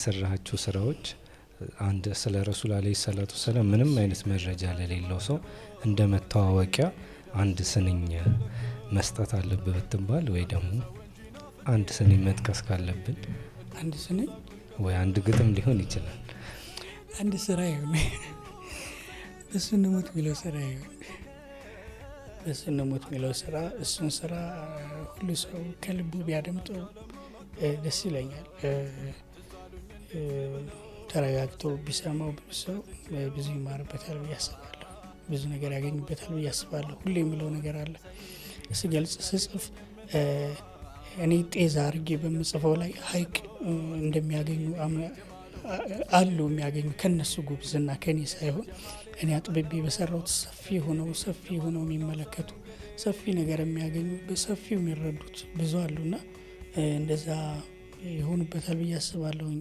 የሰራሃቸው ስራዎች አንድ ስለ ረሱል አለይሂ ሰላቱ ወሰላም ምንም አይነት መረጃ ለሌለው ሰው እንደ መተዋወቂያ አንድ ስንኝ መስጠት አለብህ ብትባል፣ ወይ ደግሞ አንድ ስንኝ መጥቀስ ካለብን፣ አንድ ስንኝ ወይ አንድ ግጥም ሊሆን ይችላል። አንድ ስራ ይሁን፣ በሱ እንሞት የሚለው ስራ ይሁን፣ በሱ እንሞት የሚለው ስራ፣ እሱን ስራ ሁሉ ሰው ከልቡ ቢያደምጠው ደስ ይለኛል። ተረጋግቶ ቢሰማው ብዙ ሰው ብዙ ይማርበታል ብዬ አስባለሁ። ብዙ ነገር ያገኝበታል ብዬ አስባለሁ። ሁሌ የምለው ነገር አለ፣ ስገልጽ ስጽፍ እኔ ጤዛ አድርጌ በምጽፈው ላይ ሀይቅ እንደሚያገኙ አሉ፣ የሚያገኙ ከነሱ ጉብዝና ከኔ ሳይሆን እኔ አጥብቤ በሰራሁት ሰፊ ሆነው የሚመለከቱ፣ ሰፊ ነገር የሚያገኙ፣ በሰፊው የሚረዱት ብዙ አሉና እንደዛ ይሆኑበታል ብዬ አስባለሁኝ።